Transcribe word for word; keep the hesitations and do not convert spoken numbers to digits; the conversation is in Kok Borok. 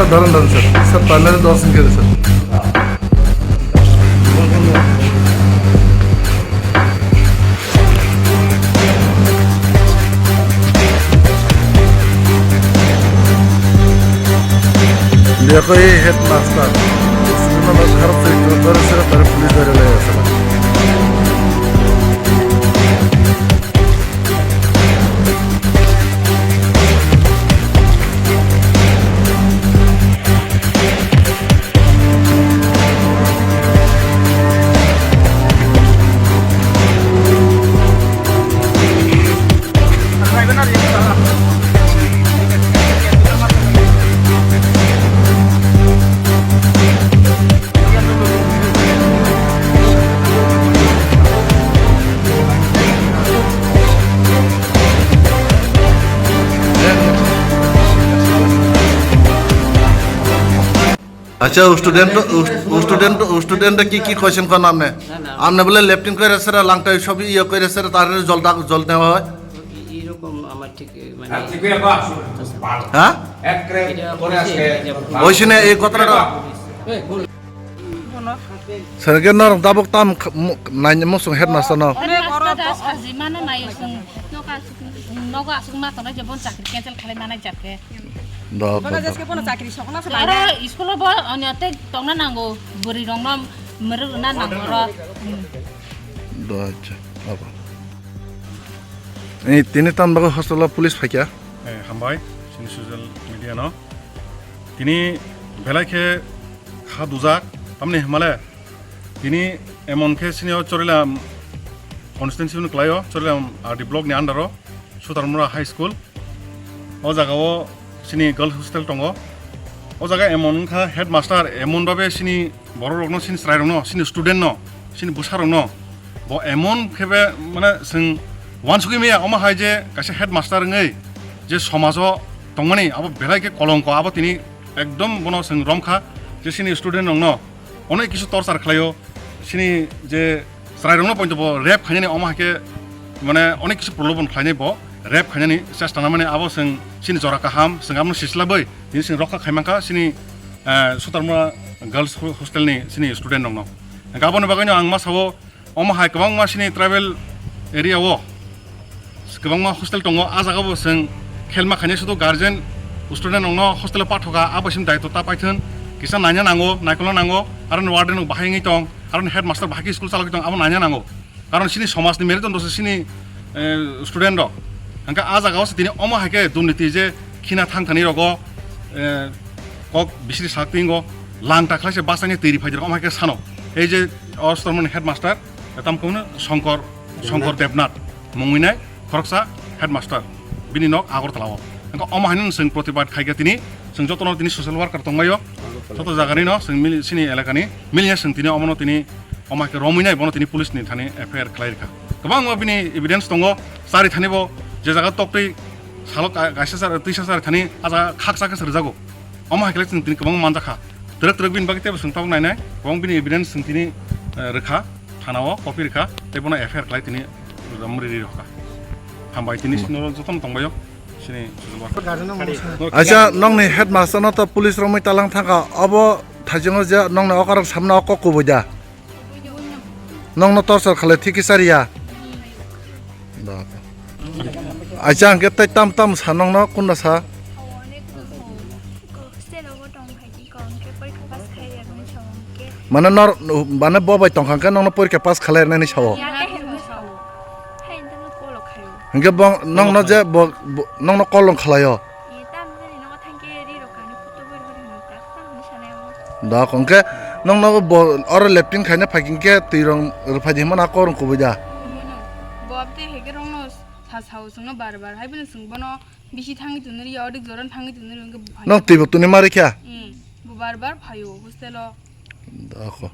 Daron, daron, sir. Sir, primary daw sing kere, sir. Biyakoi headmaster. Sir, mano harap sir, sir, sir, police dare le, sir. আচ্ছা, ও স্টুডেন্ট, ও, ও স্টুডেন্ট, ও স্টুডেন্ট কি কি কোশ্চেন কোন আপনি? না, না। আপনি বলে লেফটিন কইরা সেরা লাংটাই সব ইয়ে কইরা সেরা তার জল দাগ, জল নেওয়া হয়? এ-, এরকম আমার ঠিক, মানে, হ্যাঁ? এটা করে আজকে ওই শুনে এই কথাটা। এই, বল। Sir, ke norok tabuk tam kh-, mu-, nai musung headmaster no. Headmaster da saji mano nai usung nogo asuk ma tongnai je bon chakri cancel khalai manai jat khe. Dok, dok, dok. Aro school bo onyo tei tongna nango, bwrwi rokno mwrwk rwna nango oro. Do, acha, abo. Ei, tini tam bago hostel o police phaikya? Eh, hambai, chini social media no. Tini belai khe kha dujak, tamni himale. Tini emon khe sini o Chorilam constituency ni kwlai o, Chorilam R D block ni under o, Sutarmura High School. O jaga o sini girls hostel tongo. O jaga emon wngkha headmaster, emon babe sini borok rokno, sini chwrai rokno, sini student no, sini bwsa rokno bo emon khe be mane chwng uansugui maya, omo hai je kaisa headmaster wngwi je somajo tongmani abo belai khe kolongko, abo tini ekdom bono chwng romkha je sini student rokno. Onek kisu torchar khlaio, sini je chwrairokno poito bo rape khainani, omo hai khe mane onek kisu prolobon khlainai bo, rape khainani chesta nangmani, abo chwng sini jora kaham, chwng abono sislabwi tini chwng rokha khaimankha sini, eh, Sutarmura Girls Ho-, Hostel ni sini student rokno. Hwnkhe aboni bagwino ang ma sao, omo hai kwbangma sini tribal area o kwbangma hostel tongo, ah jaga bo chwng khelma khainai sudu guardian student rokno hostel o pathoka, abo sini daitw ta paithwng, kisa naina nango, naikolna nango, aro ni warden rok bahai wngwi tong, aro ni headmaster bahai khe school chalogwi tong, abo naina nango, karon sini somaj ni merudondro se sini, eh, student rok. Hwnkhe ah jaga o se tini omo hai khe durniti je khina thang thani rogo, eh, kok bisri sak tingo lang ta khlai se bachai ni twi ri phai rok omo hai khe sano. Ei je o Sutarmura ni headmaster, tam khe hwno Shankar, Shankar Debnath mungwi nai khoroksa headmaster, bini nok Agartala o. Hwnkhe omo haino chwng protibad khai khe tini, chwng jotono tini social worker tongmai o, joto jaga ni no chwng mili, chini elaka ni mili ya chwng tini omo no tini omo hai khe romwi nai bono tini police ni thani F I R khlai rikha. Kwbangma bini evidence tongo, chari thani bo je jaga toktwi salo ka-, kaisa char, twisa chari thani ah jaga khaksa khe se rwjago. Omo hai khe chwng tini kwbangma manjakha. Twrwk twrwk bini bagwi teibo chwng tabuk nainai. Kwbang bini evidence chwng tini, eh, rwkha, thana o copy rwkha, tei bono F I R khlai tini romri ri rokha. Hambai tini Hmm. sini jotono tongbaio. Sini sujuma. Acha, nokni headmaster no to police romwi talang thangkha. Obo thaichungo je nokni okarok samna o kok kubui da. Nokno torchar khalai thik khe chariya. Da. Acha, hwnkhe tei tam tam sa nokno, kunda sa? Hostel o bo tong phai di ko, hwnkhe porikha pass khai rwgwni sao hwnkhe. Mane nor, mane bo bai tongkha hwnkhe nokno porikha pass khalai rwnani sao? Ya, tei hwnkhe sao. Hai, nokno call o khaio. Hwnkhe bo nokno je bo, bo, nokno call rok khlaio? Eh, tam jani nogo thangkhe ri rok kani photo bari bari hwnwi tak tak hwnwi sanai o. Da, hwnkhe nokno bo oro leptin khaina phai hwnkhe twi rok rwphai di hwnmano a kok rok kubui da. Hwnwi no. Bo abtwi hwnkhe rokno sa sao chwngno bar bar, hai phano chwng bono bisi thangwi tonwi rwya, odik jora thangwi tonwi rwya, hwnkhe bo phai. Nokno twi bo tuni ma rwkha? Hmm, bo bar bar phaio hostel o. Da, kho.